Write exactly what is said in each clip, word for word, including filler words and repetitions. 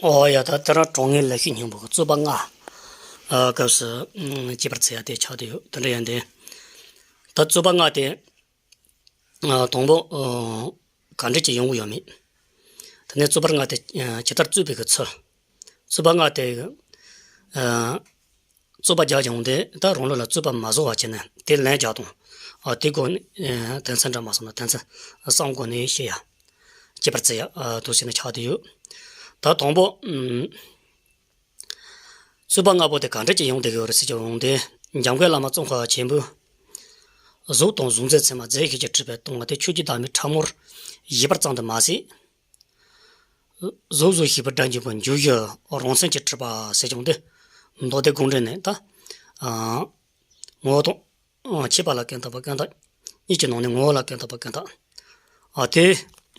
ཨོ་ཡ། ད་དེ་རིང་དྲང་ངེས་ལེགས་བཤད་སྙིང་པོ་གི་རྩོད་པ་ལྔ། ཨ། སྐབས་སུ་ཨ་བྱེད་པར་འཚལ་ཡ་དེ་ཆགས་བསྡད་ཡོད། དེ་འདྲ་ཡིན་དུས། ད་རྩོད་པ་ལྔ་དེ། ཨ། དང་པོ། ཨ། ག་འདྲ་ཅིག་ཡོང་གི་ཡོད་མེད། དེ་ནས་རྩོད་པ་ལྔ་དེ་ཨ་ཇི་ལྟར་རྩོད་པའི་གི་ཚུལ། རྩོད་པ་ལྔ་དེ་ཨ་རྩོད་པ་རྒྱག་བྱུང་སྟེ། ད་རང་ལུགས་ལ་རྩོད་པ་མ་བཟོ་བ་བྱས་ནས་དེ་ལན་རྒྱག་སྟངས། ཨ། དེ་སྒོ་ནས་ཨ་དོན་ཚན་འདྲ་མ་སོང་ན་དོན་ཚན་གསུམ་སྒོ་ནས་བཤད་ཡ། བྱེད་པར་འཚལ་ཡ། ཨ། དུ་ཟེར་ནས་ཆགས་བསྡད་ཡོད། ད་དང་པོ། ཨ། རྩོད་པ་ལྔ་པོ་དེ་ག་འདྲ་ཅིག་ཡོང་བསྡད་ཡོད་རེད་ཟེར་གྱི་འོང་དུས། འཇམ་མགོན་བླ་མ་ཙོང་ཁ་པ་ཆེན་པོས། གཟུགས་དང་གཟུགས་མཛེས་མཚན་མ་རྫས་བཞིན་གྱིས་གྲུབ་པའི་སྟོང་པ་དེ་ཆོས་ཀྱི་བདག་མེད་ཕྲ་མོར་བཞེད་པ་ཙམ་དུ་མ་ཟད། གཟུགས་གཟུགས་ཞེས་པའི་སྒྲ་འཇུག་པ་འཇུག་གཞི་རང་མཚན་གྱིས་གྲུབ་པ་ཟེར་གྱི་འོང་དུས། མདོ་སྡེ་དགོངས་འགྲེལ་ནས་ད། ཨ། ངོ་བོ་དང་། ཨ། ཁྱད་པར་ལ་ཀུན་བརྟགས་པ་ཀུན་བརྟགས། གཉིས་ཀྱི་ནང་ནས་ངོ་བོ་ལ་ཀུན་བརྟགས་པ་ཀུན་བརྟགས། ཨ། དེ་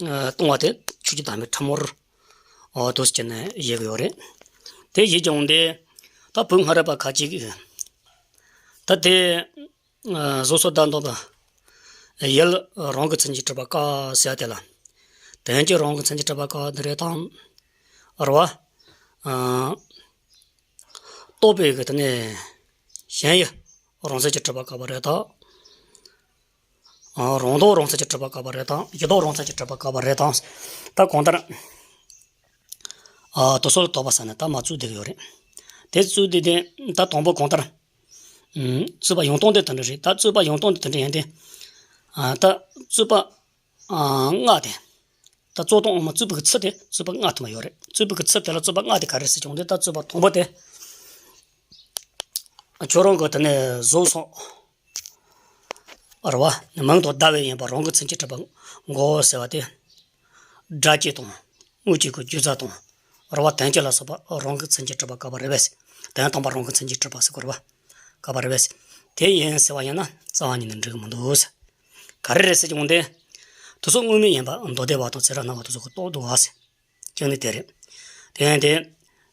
ཨ་སྟོང་པ་དེ་ཆོས་ཀྱི་བདག་མེད་ཕྲ་མོར། ཨ། དུ་ཟེར་ནས་བཞེད་ཀྱི་ཡོད་རེད། དེ་བཞེད་ཀྱི་འོང་དུས། ད་བོད་སྔ་རབས་པ་ཁ་ཅིག་གིས། ད་དེ་ཨ་གཟུགས་སོགས་བདག་མདོག་པ། ཡུལ་རང་གི་མཚན་གྱིས་གྲུབ་པ་དགག་ཟེར་ཡ་དེ་ལ། དོན་གྱིས་རང་གི་མཚན་གྱིས་གྲུབ་པ་དགག་འདི་རེད་དམ། རེད་བ། ཨ། རྟོག་པའི་གི་དེ་ནས་ཞེན་ཡུལ་རང་མཚན་གྱིས་གྲུབ་པ་དགག་པ་རེད་དམ། ཨ། རང་ལྡོག་རང་མཚན་གྱིས་གྲུབ་པ་དགག་པ་རེད་དམ། གཞི་ལྡོག་རང་མཚན་གྱིས་གྲུབ་པ་དགག་པ་རེད་དམ། ད་གང་ལྟར། ཨ། དེ་ཚོ་ལ་དོགས་པ་ཟ་ནས་ད་མར་རྩོད་བསྡད་ཀྱི་ཡོད་རེད། དེ་རྩོད་བསྡད་དེ། ད་དང་པོ་གང་ལྟར། ཨ། རྩོད་པ་ཡོང་སྟངས་དེ་དེ་འདྲ་རེད། ད་རྩོད་པ་ཡོང་སྟངས་དེ་དེ་འདྲ་ཡིན་ཏེ། ཨ། ད་རྩོད་པ་ཨ་ལྔ་དེ། ད་རྩོད་སྟངས་འོག་མ་རྩོད་པའི་གི་ཚུལ་དེ་རྩོད་པ་ལྔ་ཐོན་པ་ཡོད་རེད། རྩོད་པའི་གི་ཚུལ་དེ་ལ་རྩོད་པ་ལྔ་དེ་ག་རེ་ཟེར་གྱི་འོང་དུས། ད་རྩོད་པ་དང་པོ་དེ། ཁྱོད་རང་གི་དེ་ནས་གཟུགས་སོགས། རེད་བ། མིང་དང་བརྡ་བས་ཡིན་པ་རང་གི་མཚན་གྱིས་གྲུབ་པ་དགག་ཟེར་བ་དེ། སྒྲ་སྐྱེ་དང་། དངོས་གཅིག་གི་རྒྱུ་རྩ་དང་། རེད་བ། དོན་སྐྱེ་ལ་སོགས་པ་རང་གི་མཚན་གྱིས་གྲུབ་པ་དགག་པ་རེད་པས། དོན་དམ་པ་རང་གི་མཚན་གྱིས་གྲུབ་པ་ཟེར་དགོས་རེད་བ། དགག་པ་རེད་པས། དེ་ཡིན་ཟེར་བ་ཡིན་ན་རྩ་བ་ཉིད་ནས་འགྲིག་གི་མི་འདུག་ཟེར། ག་རེ་རེད་ཟེར་གྱི་འོང་དུས། དེ་ཚོ་དངོས་མེད་ཡིན་པ་མདོ་སྡེ་པ་དང་ཚེ་རབས་སྔ་མ་དེ་ཚོ་གིས་རྟོགས་འདུག་བ་ཟེར། གཅིག་ནི་དེ་རེད། དེ་ཡང་དེ།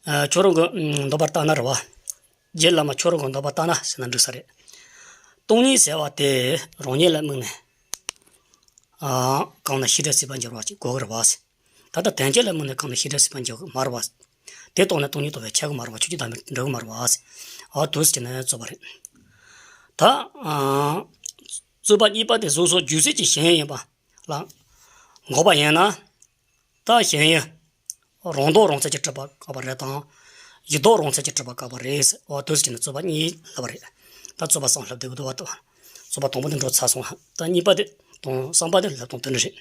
ཨ། ཁྱོད་རང་གིས་འདོད་པ་ལྟར་ན་རེད་བ། རྗེ་བླ་མ་ཁྱོད་རང་གིས་འདོད་པ་ལྟར་ན་ཟེར་ན་འགྲིག་ས་རེད། སྟོང་ཉིད་ཟེར་བ་དེ་རང་ཉིད་ལ་དམིགས་ནས། ཨ། གང་ན་ཤེས་སྒྲིབ་སྲིད་པར་འགྱུར་བ་ཅིག་དགོས་ཀྱི་རེད་བ་ཟེར། ད་ལྟ་དོན་སྐྱེ་ལ་དམིགས་ནས་གང་ན་ཤེས་སྒྲིབ་སྲིད་པར་འགྱུར་གྱི་མ་རེད་བ། དེ་རྟོགས་ནས་སྟོང་ཉིད་རྟོགས་པས་ཁྱབ་ཀྱི་མ་རེད་བ། ཆོས་ཀྱི་བདག་མེད་འགྲུབ་ཀྱི་མ་རེད་བ་ཟེར། ཨ། དེ་ཟེར་ནས་རྩོད་པ་རེད། ད། ཨ། རྩོད་པ་གཉིས་པ་དེ་གཟུགས་སོགས་རྒྱུ་ཟད་ཀྱི་ཞེན་ཡུལ་ཡིན་པ་ལ་འགོག་པ་ཡིན་ན། ད་ཞེན་ཡུལ་རང་ལྡོག་རང་མཚན་གྱིས་གྲུབ་པ་དགག་པ་རེད་དམ། གཞི་ལྡོག་རང་མཚན་གྱིས་གྲུབ་པ་དགག་པ་རེད་ཟེར། འོ། དེ་ཟེར་གྱི་ནི་རྩོད་པ་གཉིས་ལབ་པ་རེད། ད་རྩོད་པ་གསུམ་ལབ་བསྡད་ཀྱི་འདུག་བ། ད་རྩོད་པ་དང་པོ་དེ་འགྲོ་ཚར་སོང་། ད་གཉིས་པ་དེ་དང་གསུམ་པ་དེ་ལབ་སྟངས་དེ་འདྲ་རེད།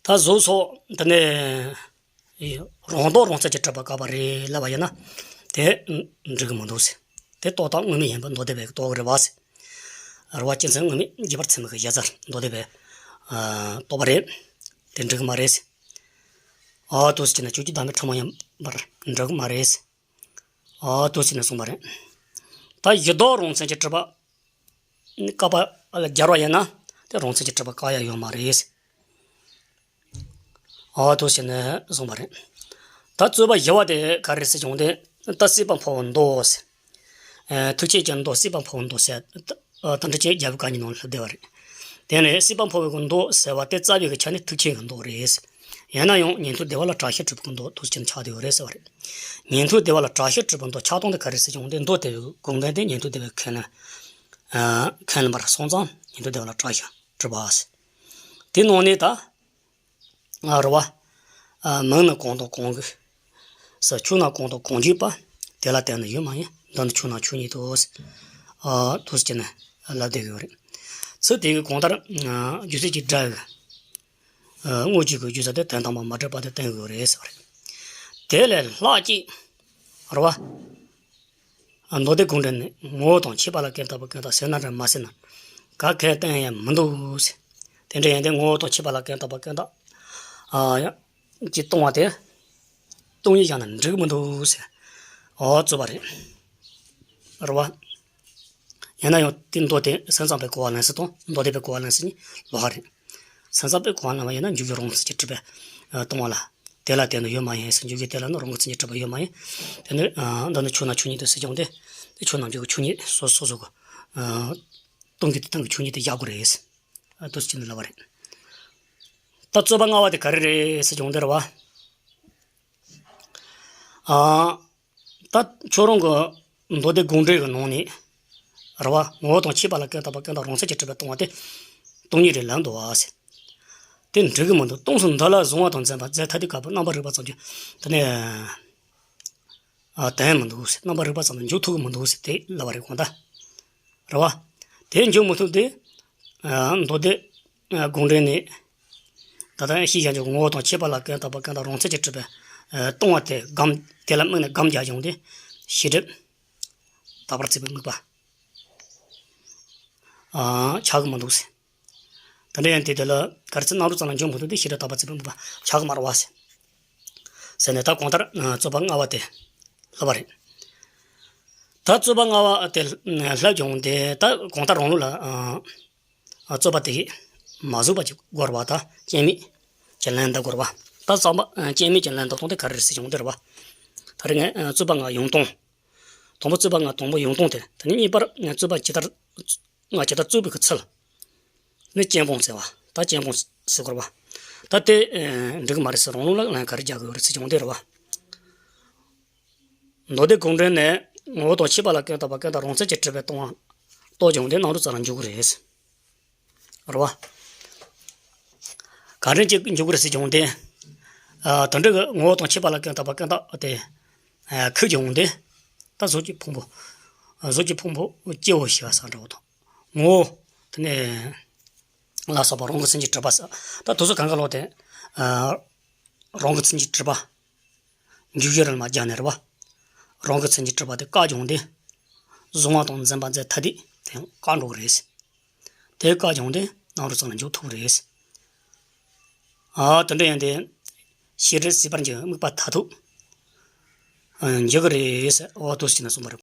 ད་གཟུགས་སོགས་དེ་ནས་རང་ལྡོག་རང་མཚན་གྱིས་གྲུབ་པ་དགག་པ་རེད་ལབ་པ་ཡིན་ན། དེ་འགྲིག་གི་མི་འདུག་ཟེར། དེ་རྟོགས་སྟངས་དངོས་མེད་ཡིན་པ་མདོ་སྡེ་པས་རྟོགས་ཀྱི་རེད་བ་ཟེར། རེད་བ། རྒྱུ་མཚན་དངོས་མེད་རྒྱས་པར་ཚིག་མི་གི་གཞལ་ཚར། མདོ་སྡེ་པས་ཨ་རྟོགས་པ་རེད། དེ་འགྲིག་གི་མ་རེད་ཟེར། ཨ། དེ་ཟེར་ན་ཆོས་ཀྱི་བདག་མེད་ཕྲ་མོ་ཡིན་པར་འགྲིག་གི་མ་རེད་ཟེར། ཨ། དེ་ཟེར་ནས་གསུངས་པ་རེད། ད་གཞི་ལྡོག་རང་མཚན་གྱིས་གྲུབ་པ་དགག་པ་ལ་སྦྱར་བ་ཡིན་ན། དེ་རང་མཚན་གྱིས་གྲུབ་པ་དགག་ཡ་ཡོད་མ་རེད་ཟེར། ཨ། དེ་ཟེར་ནས་གསུངས་པ་རེད། ད་རྩོད་པ་བཞི་བ་དེ་ག་རེ་ཟེར་བྱུང་སྟེ། ད་སྲིད་པ་འཕོ་བའི་མདོ་ཟེར། ཨ། ཐེག་ཆེན་གྱི་མདོ། སྲིད་པ་འཕོ་བའི་མདོ་ཟེར། ཨ། དེ་འདྲ་ཅིག་རྒྱལ་པོ་གང་ཉིད་ནང་ལ་སླེབས་བསྡད་པ་རེད། དེ་ནས་སྲིད་པ་འཕོ་བའི་གི་མདོ་ཟེར་བ་དེ་རྩ་བའི་གི་ཆ་ནས་ཐེག་ཆེན་གྱི་མདོ་རེད། ཡིན་ན་ཡང་ཉན་ཐོས་བདེ་བ་ལ་གྲགས་ཤིང་གྲུབ་པའི་གི་མདོ་དེ་ཟེར་ཆགས་བསྡད་ཡོད་རེད་ཟེར་བ་རེད། ཉན་ཐོས་བདེ་བ་ལ་གྲགས་ཤིང་གྲུབ་པའི་མདོ་ཆགས་སྟངས་དེ་ག་རེ་ཟེར་བྱུང་སྟེ། མདོ་དེ་གོང་དོན་དེ་ཉན་ཐོས་བདེ་བས་ཁས་ལེན། ཨ། ཁས་ལེན་པར་སོང་ཙང་ཉན་ཐོས་བདེ་བ་ལ་གྲགས་ཤིང་གྲུབ་པ་ཟེར། དེ་ནང་ནས་ད། ཨ། རེད་བ། ཨ། མིང་ནི་གང་དང་གང་གི་ཟེར། ཆོས་རྣམས་གང་དང་གང་འཇུག་པ། དེ་ལ་བརྟེན་ནས་ཡོད་མ་ཡིན། འདི་ནི་ཆོས་རྣམས་ཆོས་ཉིད་དོ་ཟེར། ཨ། དེ་ཟེར་ནས་ལབ་བསྡད་ཀྱི་ཡོད་རེད། ཚུལ་དེ་གི་གང་ལྟར། ཨ། རྒྱུ་ཟད་ཀྱི་སྒྲ་གི། ཨ། དངོས་གཅིག་གི་རྒྱུ་ཟད་དེ་དོན་དམ་པར་མ་གྲུབ་པ་དེ་སྟོན་གྱི་ཡོད་རེད་ཟེར་བ་རེད། དེ་ལས་ལྷག་ཅིག་རེད་བ། མདོ་སྡེ་དགོངས་འགྲེལ་ནས། ངོ་བོ་དང་ཁྱད་པར་ལ་ཀུན་བརྟགས་པ་ཀུན་བརྟགས་ཟེར་ན་འདྲ་མ་ཟེར་ན། ག་གེ་སྟོན་ཡང་མི་འདུག་ཟེར། དེ་འདྲ་ཡིན་དུས་ངོ་བོ་དང་ཁྱད་པར་ལ་ཀུན་བརྟགས་པ་ཀུན་བརྟགས། ཨ། ཡང་ཅིག་སྟོང་པ་དེ་སྟོང་ཉིད་བཞག་ན་འགྲིག་མི་འདུག་ཟེར། ཨོ། རྩོད་པ་རེད། རེད་བ། ཡིན་ན་ཡང་དེ་མདོ་དེ་སེམས་ཙམ་པའི་གོ་བ་ལེན་ཚུལ་དང་མདོ་སྡེ་པའི་གོ་བ་ལེན་ཚུལ་གཉིས་ལོགས་ཀ་རེད། སེམས་ཙམ་པའི་གོ་བ་ལེན་པ་ཡིན་ན་འཇུག་རྒྱུ་རང་མཚན་གྱིས་གྲུབ་པའི་སྟོང་པ་ལ། དེ་ལ་བརྟེན་ནས་ཡོད་མ་ཡིན་ཟེར། འཇུག་རྒྱུ་དེ་ལ་ནི་རང་གི་མཚན་གྱིས་གྲུབ་པ་ཡོད་མ་ཡིན། དེ་ནི། ཨ། འདི་ནི་ཆོས་རྣམས་ཆོས་ཉིད་དོ་ཟེར་ཀྱང་དེ། དེ་ཆོས་རྣམས་ཀྱི་ཆོས་ཉིད་སོ་སོ་སོ་གི། ཨ། སྟོང་གི་དེ་སྟོང་གི་ཆོས་ཉིད་དེ་བཞག་དགོས་རེད་ཟེར། ཨ། དེ་ཟེར་ནས་ལབ་པ་རེད། ད་རྩོད་པ་ལྔ་པ་དེ་ག་རེ་རེད་ཟེར་ཀྱང་དེ་རེད་བ། ཨ། ད་ཁྱོད་རང་གི་མདོ་སྡེ་དགོངས་འགྲེལ་གྱི་ནང་ནས་རེད་བ། ངོ་བོ་དང་ཁྱད་པར་ལ་ཀུན་བརྟགས་པ་ཀུན་བརྟགས་རང་མཚན་གྱིས་གྲུབ་པའི་སྟོང་པ་དེ་སྟོང་ཉིད་རེད་ལབ་འདུག་བ་ཟེར། དེ་འགྲིག་གི་མི་འདུག་སྟོང་ཚོ་འདི་ལ་གཟུང་བ་དང་འཛིན་པ་རྫས་ཐ་དད་དགག་པའི་རྣམ་པར་རིག་པ་ཙམ་གྱིས་དེ་ནས་ཨ་དོན་མི་འདུག་ཟེར། རྣམ་པར་རིག་པ་ཙམ་དུ་འཇོག་ཐུབ་ཀྱི་མི་འདུག་ཟེར་དེ་ལབ་པ་རེད་གོང་ད། རེད་བ། དེ་འཇོག་མི་ཐུབ་དེ། ཨ་མདོ་སྡེ་ཨ་དགོངས་འགྲེལ་ནས། ད་ལྟ་ཤེས་བྱ་འཇོག་ངོ་བོ་དང་ཁྱད་པར་ལ་ཀུན་བརྟགས་པ་ཀུན་བརྟགས་རང་མཚན་གྱིས་གྲུབ་པའི་ཨ་སྟོང་པ་དེ་སྒོམ། དེ་ལ་དམིགས་ནས་སྒོམ་རྒྱག་བྱུང་སྟེ། ཤེས་སྒྲིབ་དག་པར་བརྩིས་པའི་དམིགས་པ་ཨ་ཆགས་ཀྱི་མི་འདུག་ཟེར། དེ་འདྲ་ཡང་དེ་དེ་ལ་ག་རེ་ཟེར། རྣམ་རིག་ཙམ་ལ་འཇོག་མི་ཐུབ་དེ་ཤེས་སྒྲིབ་དག་པར་བརྩིས་པའི་དམིགས་པ་ཆགས་ཀྱི་མ་རེད་བ་ཟེར། ཟེར་ནས་ད་གང་ལྟར་རྩོད་པ་ལྔ་པ་དེ་ལབ་པ་རེད། ད་རྩོད་པ་ལྔ་པ་དེ་ལབ་བྱུང་སྟེ། ད་གང་ལྟར་རང་ལུགས་ལ་ཨ་རྩོད་པ་དེ་མ་བཟོད་པ་ཅིག་དགོས་རེད་བ། ད་སྐྱོན་མེད་ཀྱི་ལན་འདེབས་དགོས་རེད་བ། ད་རྩོད་པ་སྐྱོན་མེད་ཀྱི་ལན་འདེབས་སྟངས་དེ་ག་རེ་རེད་ཟེར་བྱུང་སྟེ་རེད་བ། ད་རེས་ངས་རྩོད་པ་ལྔ་ཡོང་སྟངས། དང་པོ་རྩོད་པ་ལྔ་དང་པོ་ཡོང་སྟངས་དེ། དེ་ནས་གཉིས་པར་རྩོད་པ་ཇི་ལྟར་ལྔ་ཇི་ལྟར་རྩོད་པའི་གི་ཚུལ། ནི་སྐྱོན་སྤོང་ཟེར་བ། ད་སྐྱོན་སྤོང་ཟེར་དགོས་རེད་བ། ད་དེ་འགྲིག་གི་མ་རེད་ཟེར། རང་ལུགས་ལ་ལན་ག་རེ་རྒྱག་དགོས་རེད་ཟེར་བྱུང་སྟེ་རེད་བ། མདོ་སྡེ་དགོངས་འགྲེལ་ནས་ངོ་བོ་དང་ཁྱད་པར་ལ་ཀུན་བརྟགས་པ་ཀུན་བརྟགས་རང་མཚན་གྱིས་གྲུབ་པའི་སྟོང་པ་རྟོགས་བྱུང་སྟེ་རྣམ་རིག་ཙམ་ལ་འཇོག་གི་རེད། རེད་བ། ག་རེ་ཅིག་འཇོག་གི་རེད་ཟེར་བྱུང་སྟེ། ཨ་དེ་འདྲ་གི་ངོ་བོ་དང་ཁྱད་པར་ལ་ཀུན་བརྟགས་པ་ཀུན་བརྟགས་དེ་ཨ་ཁུག་བྱུང་སྟེ། ད་གཟུགས་ཀྱི་ཕུང་པོ། གཟུགས་ཀྱི་ཕུང་པོ་སྐྱེ་བོ་ཞེས་པ་ཟེར་འདྲ་བོ་དང་། ངོ་བོ། དེ་ནས་ལ་སོགས་པ་རང་གི་མཚན་གྱིས་གྲུབ་པ་ཟེར། ད་དེ་ཚོ་གང་ག་ལོག་དེ་ཨ་རང་གི་མཚན་གྱིས་གྲུབ་པ། འཇུག་གཞིར་མ་སྦྱར་ནས་རེད་བ། རང་གི་མཚན་གྱིས་གྲུབ་པ་དེ་བཀག་བྱུང་སྟེ། གཟུང་བ་དང་འཛིན་པ་རྫས་ཐ་དད་དེ་བཀག་འགྲོ་གི་རེད། དེ་བཀག་བྱུང་སྟེ་རྣམ་རིག་ཙམ་ལ་འཇོག་ཐུབ་ཀྱི་རེད། ཨ་དེ་འདྲ་ཡིན་ཏེ། ཤེས་སྒྲིབ་ཟད་པར་འགྱུར་དམིགས་པ་མཐར་ཐུག་ཨ་འགྱུར་གྱི་རེད་ཟེར། འོ་འདུག་སེ་བྱས་ནས་གསུངས་པ་རེད།